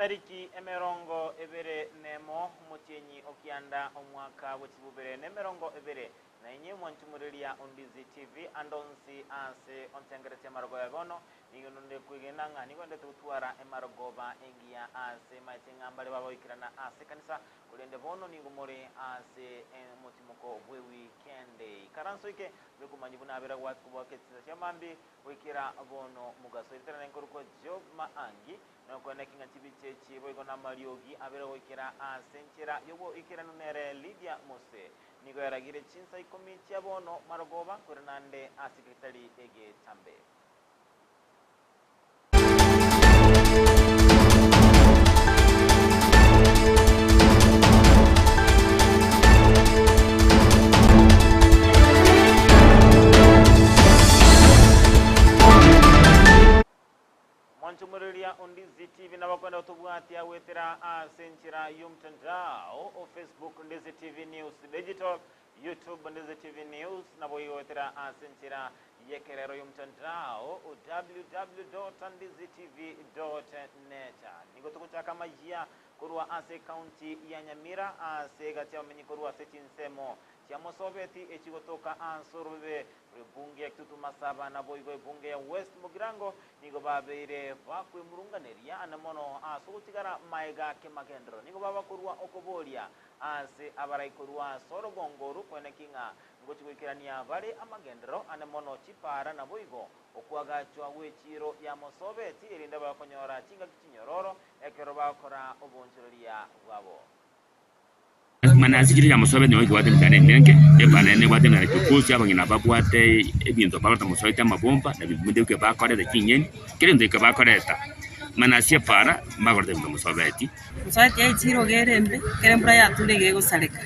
Chitariki emerongo ebere nemo, omotienyi o kianda, omwaka bwe chibubere nemerongo ebere na inye, mwanchumureria Ondizi TV ande onsi aase ontengeretie amarogo ya bono. Nigo nonde kwegena ng'a nigo ndete gotwara emarogoba engiya aase maete ng'a mbare bagoikerana ase ekanisa, korende bono nigo more aase omotimoko bw'ewikendi. Ikaranso eke mbekomanyia buna abera goaka chinsa chia mambia Goikera bono mogaso eritera nenkorokwa Job Maangi, nokoeneki ng'a chibicha echi boigo namariogi abere goikera ase enchera y'oboikeranu nere Lydia Mose. Nigo yaragire chinsa ikomi chia bono marogoba koirana ande ase egetari egetambe. Mwanchomoreria o Ndizi TV nabakwenda gotobwatia goetera ase enchera y'omtandao o Facebook Ndizi TV News Digital, YouTube Ndizi TV News, naboigo goetera ase enchera y'ekerero y'omtandao o www.ndizitv.net. Nigo togochaka amayia korwa ase ekaunti ya Nyamira ase egati y'abamenyi korwa ase chinsemo chia Mosobeti echigotoka ase orobebe rw'ebunge ya Kitutu Masaba naboigo ebunge ya West Mugirango nigo babeire bakwemurunganeria ane mono ase ogotigara maega kemagenderero. Nigo babakorwa okoboria ase abarai korwa ase orogongo oru kweneki ng'a ngochia goikerania bare amagenderero ane mono chipaara naboigo okoagachwa gw'echiiro ya Mosobeti erinde bakonyora chingaki chinyororo ekero bagokora obonchoreria bwabo. Mana ase chiria chiamosoete nigo ekebwate emechando emenge, ebana ere nebwate emechando chikosi, abang'ina babwate ebinto bagota mosoete amabomba, na ebinto binde bike bakoreta chinyeni, kera egento eke bakoreta, mana ase epaara mbakoreta ebinto mosobeti. Mosoeti aye chirogo ere embe, ekero embura yature iga egosareka.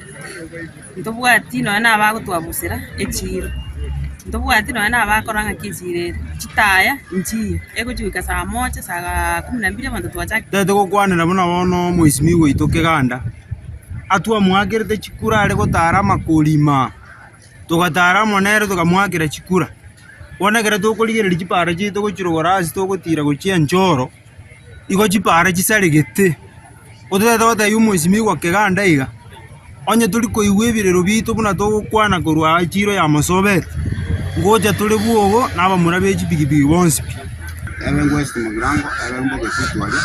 Ntobwati nonya na abagotwabusera echiiro, ntobwati nonya na abakorora ng'aki echiiro ere, chitaya nchiyo, egochi goika saa moja, saa kumi na mbili abanto twachakire. Totagete gokwanera buna bono omwesimigwa oito Keganda, atwamoakerete chikura are gotara amakorima, togatara amo nere tokamoakera chikura. Bono ekero tokorigereria chipara chiaito gochirogora ase togotira gochia enchoro, igo chipara chisaregete. Ototagete gotebia omwesimigwa Keganda iga, onye tori koigwa ebirero biaito buna togokwana korwa aa echiro ya Mosobeti, ngocha tore bwogo na abamura be chipigipigi bonsi pi. Ebe West Mugirango, ebe Mbogetutu aria,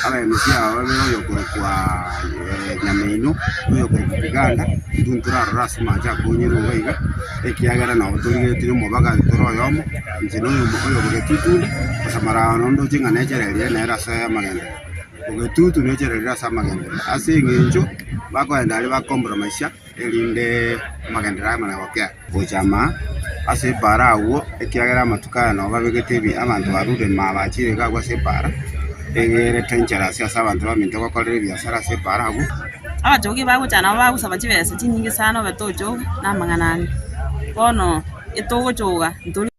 aba MC aba babere oyokorokwa Nyameino, na oyokorokwa Kiganda, intwe ntorarore ase amache akonyerwe iga iga, ekiagera nabo torigeretie omobaga tore oyomo, inche na oyomo oyo Bogetutu onde, ase amarano ndoche ng'a nechererire nere ase amagenderero. Bogetutu nechererire ase amagenderero ase eng'encho bakoenda aria bakompromise erinde amagenderero amanye gokea. Gocha maa ase epaara agwo, ekiagera amatuko aya nabo babegete ebi abanto barure maa bachire iga agwo ase epaara, egerete enchera ase ase abanto baminto gokorera ebiasara ase epaara agwo. Abachogi bagocha nabo bagosaba chibesa chinyinge sana obe tochoga na amang'ana ande. Bono etogochoga ntori.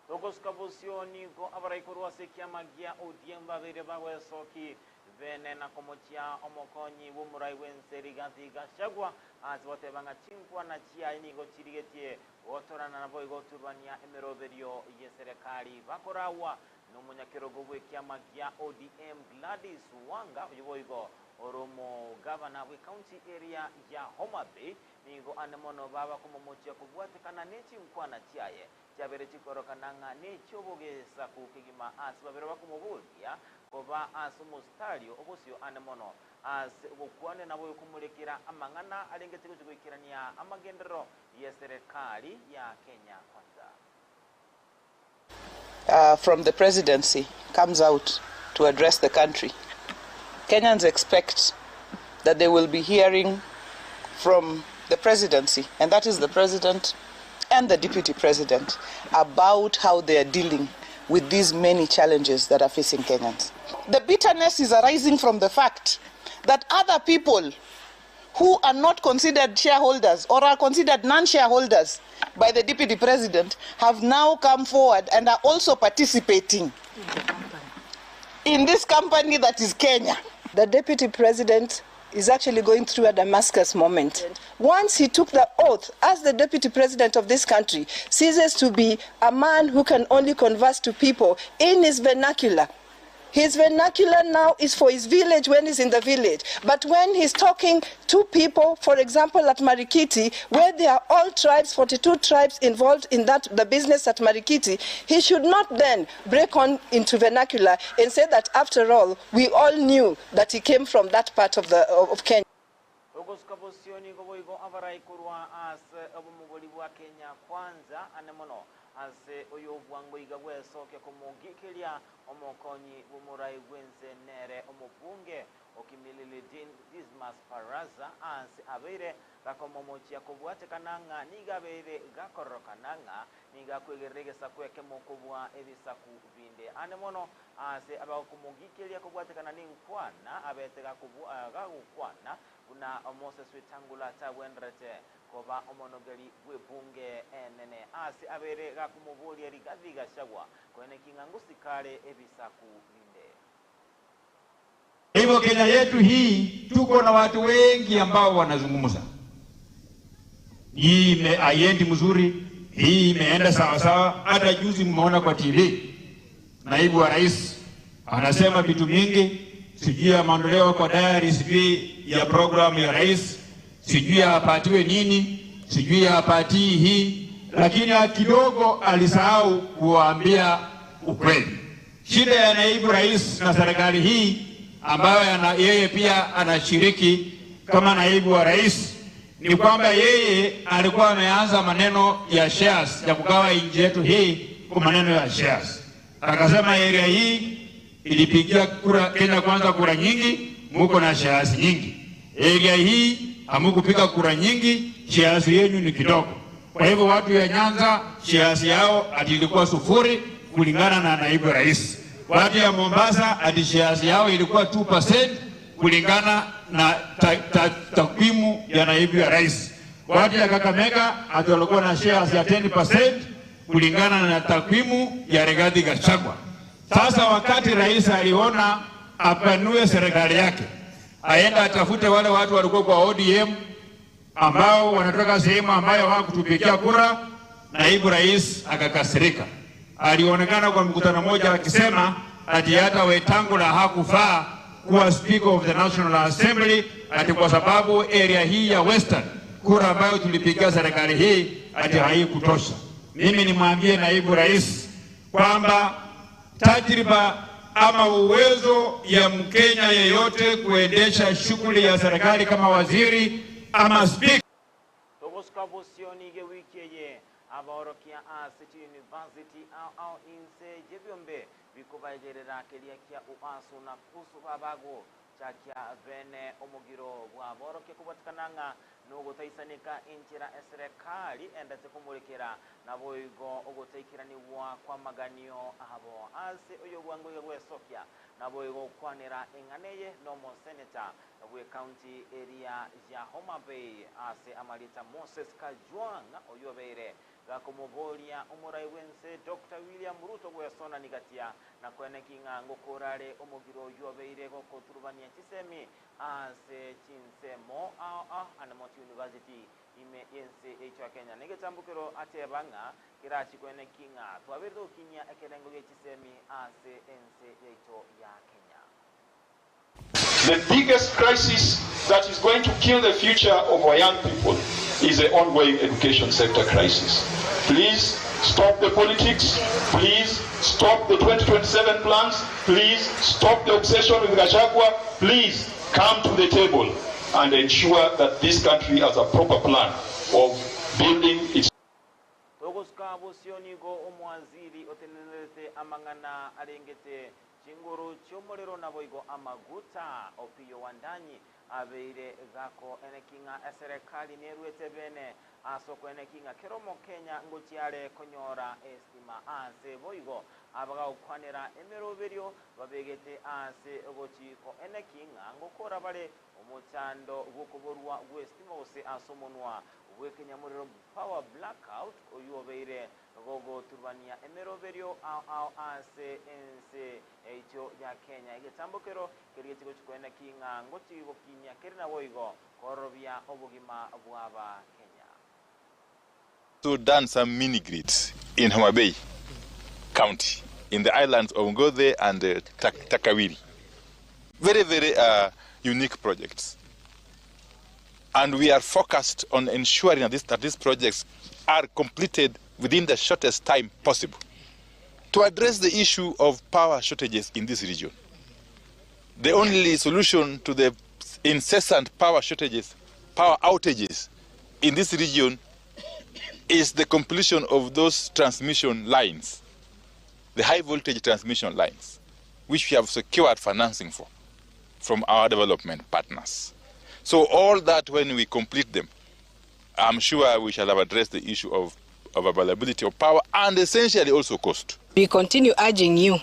Togosuka bosio nigo abarai korwa ase ekiama gia ODM babeire bagoesoki bene na komochia omokonyi bw'omorai bw'ense Rigathi Gachagua ase goteba ng'a chinkwana chiaye nigo chirigetie gotorana naboigo goturubania emeroberio y'eserekari bakoragwa nomonyakerogo bw'ekiama gia ODM Gladys Wanga oyio boigo ore omogavana bw'ecounty eria ya Homa Bay Nigo ande mono baba komomochia kobwatekana ne chinkwana chiaye, chiabeire chikorokana ng'a nechi'obogesaku kegima ase babere bakomoboria koba ase omositario obosio ande mono ase ogokwana nabo okomorekera amang'ana arengete gochia goikerania amagenderero y'eserekari ya Kenya Kwanza. From the presidency comes out to address the country, Kenyans expect that they will be hearing from the presidency, and that is the president and the deputy president, about how they are dealing with these many challenges that are facing Kenyans. The bitterness is arising from the fact that other people who are not considered shareholders or are considered non-shareholders by the deputy president have now come forward and are also participating in this company that is Kenya. The deputy president is actually going through a Damascus moment. Once he took the oath as the deputy president of this country, ceases to be a man who can only converse to people in his vernacular. His vernacular now is for his village when he's in the village. But when he's talking to people, for example, at Marikiti, where there are all tribes, 42 tribes involved in that the business at Marikiti, he should not then break on into vernacular and say that after all, we all knew that he came from that part of, the, of Kenya. Ogosuka bosio nigo boigo abarai korwa ase obomobori bwa Kenya Kwanza ane mono ase oyobwango iga bwesokia komogikeria omokonyi bw'omorai bw'ense nere omobunge o Kimilili Dismas Baraza ase abeire gakomomochia kobwatekana ng'a nigo abeire gakororokana ng'a nigo akwegerera egesaku ekemo kobua ebisaku binde ane mono ase abagokomogikeria kobwatekana nenkwana abete gagokwana buna Moses Wetangula tagwenderete koba omonogeri bw'ebunge enene ase abeire gakomoboria Rigathi Gachagua koeneki ng'a ngosikare ebisaku binde. Hivyo Kenya yetu hii tuko na watu wengi ambao wanazungumza, hii haiendi mzuri, hii imeenda sawa sawa. Hata juzi mmeona kwa TV naibu wa rais anasema vitu mingi, sijui ameondolewa kwa diary, sijui ya programu ya rais, sijui apatiwe nini, sijui apatii hii, lakini kidogo alisahau kuwaambia ukweli. Shida ya naibu rais na serikali hii ambayo yeye pia anashiriki kama naibu wa rais ni kwamba yeye alikuwa ameanza maneno ya shares ya kugawa nchi yetu hii kwa maneno ya shares. Akasema area hii ilipigia kura Kenya Kwanza kura nyingi, muko na shares nyingi. Area hii hamukupiga kura nyingi, shares yenu ni kidogo. Kwa hivyo watu ya Nyanza shares yao ati ilikuwa sufuri kulingana na naibu rais. Watu ya Mombasa ati shares yao ilikuwa 2% kulingana na takwimu ya naibu ya rais. Watu ya Kakamega ati walikuwa na shares ya 10% kulingana na takwimu ya Rigathi Gachagua. Sasa wakati rais aliona apanue serikali yake, aenda atafute wale watu walikuwa kwa ODM ambao wanatoka sehemu ambayo hawakutupigia kura, naibu rais akakasirika. Alionekana kwa mkutano mmoja akisema ati hata Wetangula hakufaa kuwa Speaker of the National Assembly ati kwa sababu area hii ya Western kura ambayo tulipigia serikali hii ati haikutosha. Mimi nimwambie naibu rais kwamba tajriba ama uwezo ya Mkenya yeyote kuendesha shughuli ya serikali kama waziri ama speaker Togosuka bosio nigo ewiki eye abaorokia ase chiuniversity ao ao inse y'ebiombe bikobaegerera keria kia UASU na KUSU babagochakia bene omogiro bw'aborokia kobwatekana ng'a nogotaisaneka enchera eserekari endete komorekera naboigo ogotaikeranigwa kw'amaganio abo ase oyobwango iga gwesokia naboigo gokwanera eng'ana eye na omoseneta bw'ecounty eria ya Homa Bay ase amarita Moses Kajwang' oyio obeire gakomoboria omorai bw'ense Doctor William Ruto gwesonani gatia na koeneki ng'a ngokorare omogiro oyio obeire gokoturubania chisemi ase chinsemo ao ao ande Moti University ime y'ense yaito ya Kenya. Negetambokero ateba ng'a kerachi koeneki ng'a twabeire togokinyia ekerengo gie chisemi ase ense yaito ya Kenya. The biggest crisis that is going to kill the future of our young people is the ongoing education sector crisis. Please stop the politics. Please stop the 2027 plans. Please stop the obsession with Gachagua. Please come to the table and ensure that this country has a proper plan of building its Togosuka bosio nigo omowaziri otenenerete amang'ana arengete Chinguru chi'omorero naboigo amaguta. Opiyo Wandanyi abeire gakoeneki ng'a eserekari neruete bene ase okoeneki ng'a kera Omokenya ngochia are konyora estima ase boigo abagokwanera emeroberio babegete ase ogochi koeneki ng'a ngokora bare omochando bw'okoborwa gw'estima gose ase omonwa bw'ekenyamorero power blackout oyio obeire Gogoturubania emeroberio ao ao ase ense yaito ya Kenya. Egetambokero keria tigochi koenda ki ng'a ngochi gokinyia kere naboigo kororobia obogima bw'Abakenya. Also done some mini grids in Homa Bay County. in the islands of Ngothe and Takawiri. Very, very unique projects. And we are focused on ensuring that, this, that these projects are completed within the shortest time possible to address the issue of power shortages in this region. The only solution to the incessant power shortages, power outages in this region is the completion of those transmission lines, the high voltage transmission lines, which we have secured financing for from our development partners. So all that when we complete them, I'm sure we shall have addressed the issue of, of availability of power and essentially also cost. We continue urging you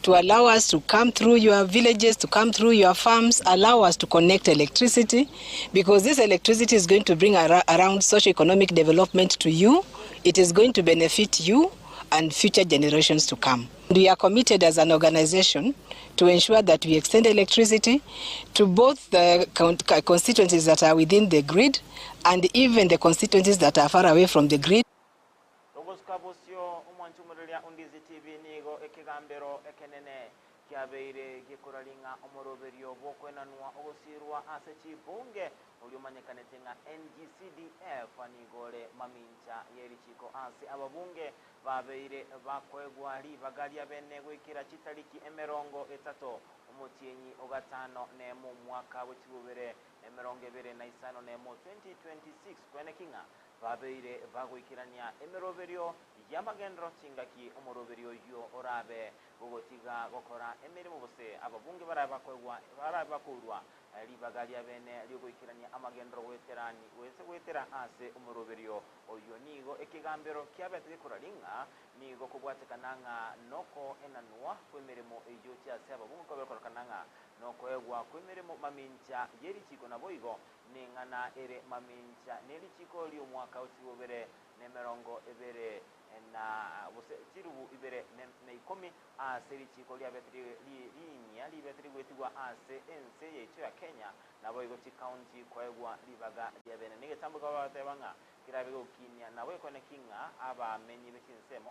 to allow us to come through your villages, to come through your farms, allow us to connect electricity, because this electricity is going to bring ar around socio-economic development to you. It is going to benefit you and future generations to come. We are committed as an organization to ensure that we extend electricity to both the constituencies that are within the grid and even the constituencies that are far away from the grid. Togosuka bosio, omwanchi omoreria o Ndizi TV nigo ekegambero ekenene kiabeire gekorari ng'a omoroberio bw'okoenanwa ogosirwa ase chibunge oria omanyekanete ng'a NGCDF nigo ore mamincha ye richiko ase ababunge babeire bakoegwa ribaga riabene goikera chitariki emerongo etato omotienyi ogatano nemo omwaka bwe chibubere 2025 2026 kweneki ng'a babeire bagoikerania emeroberio y'amagendero chingaki omoroberio oyio orabe gogotiga gokora emeremo gose ababunge barabe bakoegwa barabe bakourwa ribaga riabene riogoikerania amagendero goeterani gose goetera ase omoroberio oyio nigo ekegambero kiabete gekora ring'a nigo kobwatekana ng'a noko enanwa kw'emeremo eyio chiase ababunge kobe kororekana ng'a nokoegwa kw'emeremo mamincha ye richiko naboigo neng'ana ere mamincha ne richiko ri'omwaka o chibobere na emerongo ebere na gose chirubu ibere na ikomi ase richiko riabete rinyia ribete rigwetigwa ase ense yaito ya Kenya naboigo chikaunti koegwa ribaga riabene. Negetambo bagateba ng'a kerabe gokinia nabo ekoneki ng'a abamenyi be chinsemo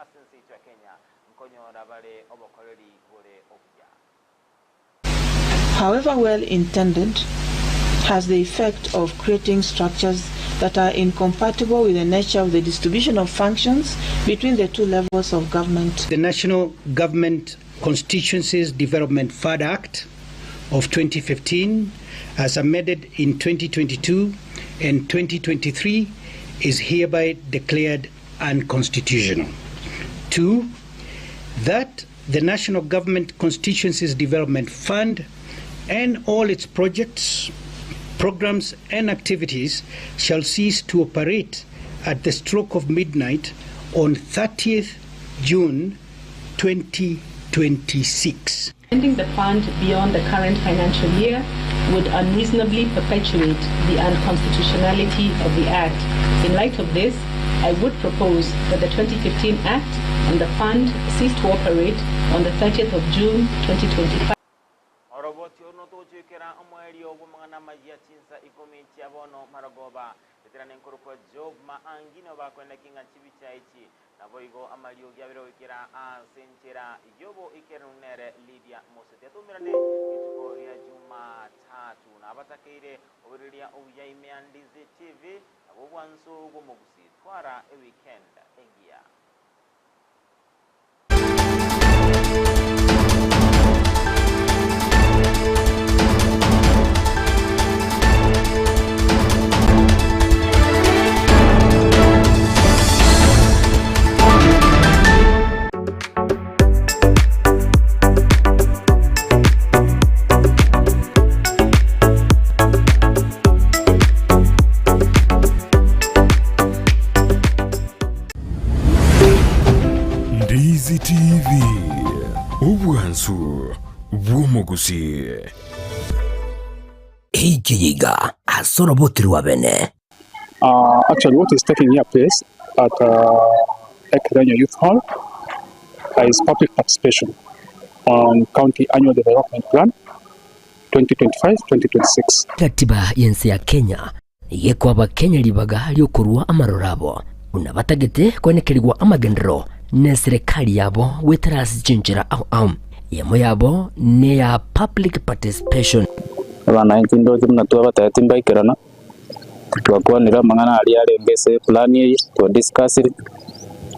ase ense yaito ya Kenya nkonyora bare obokoreri bore obuya. However well intended, has the effect of creating structures that are incompatible with the nature of the distribution of functions between the two levels of government. The National Government Constituencies Development Fund Act of 2015, as amended in 2022 and 2023, is hereby declared unconstitutional. 2, that the National Government Constituencies Development Fund and all its projects, programs, and activities shall cease to operate at the stroke of midnight on 30th June 2026. Extending the fund beyond the current financial year would unreasonably perpetuate the unconstitutionality of the Act. In light of this, I would propose that the 2015 Act and the fund cease to operate on the 30th of June 2025. Oroboti oro notogochwekera omoerio bw'amang'ana amayia chinsa ikomi chia bono marogoba. Eterane nkorokwa Job Maangi nigo bakoenda king'a chibicha echi. Naboigo amariogi abere goikera ase enchera y'oboikeranu nere Lydia Moseti. Atumirane rituko ria Jumatatu. Nabatakeire oboreria obuya ime ya Ndizi TV nabwo obwansu bw'omogusi. Twara eweekend engiya. Ndizi TV, obwansu bw'omogusii. Ekiyiga ase oroboti rwa bene. Actually what is taking here place at Ekerenyo Youth Hall is public participation on County Annual Development Plan 2025-2026. Katiba y'ense ya Kenya nigo ekoa Abakenya ribaga ri'okorua amaroro abo buna batagete koenekerigwa amagenderero. neserekari yabo goetera ase chinchera ao ao. Eyemo yabo neya public participation. Abananchi ndoche buna twabatebetie mbaikerana, twakwanire amang'ana aria arenge ase eplan eye, twadiscussire,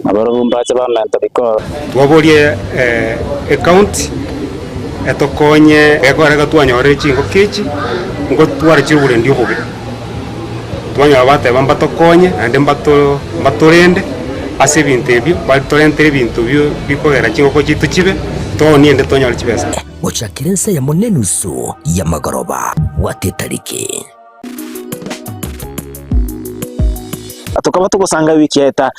nabarabwo mbache bamenta rikoro. Twaborie ecounty etokonye ekero twanyorire chingoko echi, ngotware chioborendi obobe. Twanyora bateba mbatokonye naende mbato mbatorende ase ebinto ebio, batorentere ebinto bio bikogera chingoko chiaito chibe, toonie ende tonyore chibesa. Gochakera ensa eyemo nenusu y'amagoroba. Bwata etariki. Tokaba togosanga ewiki yaeta.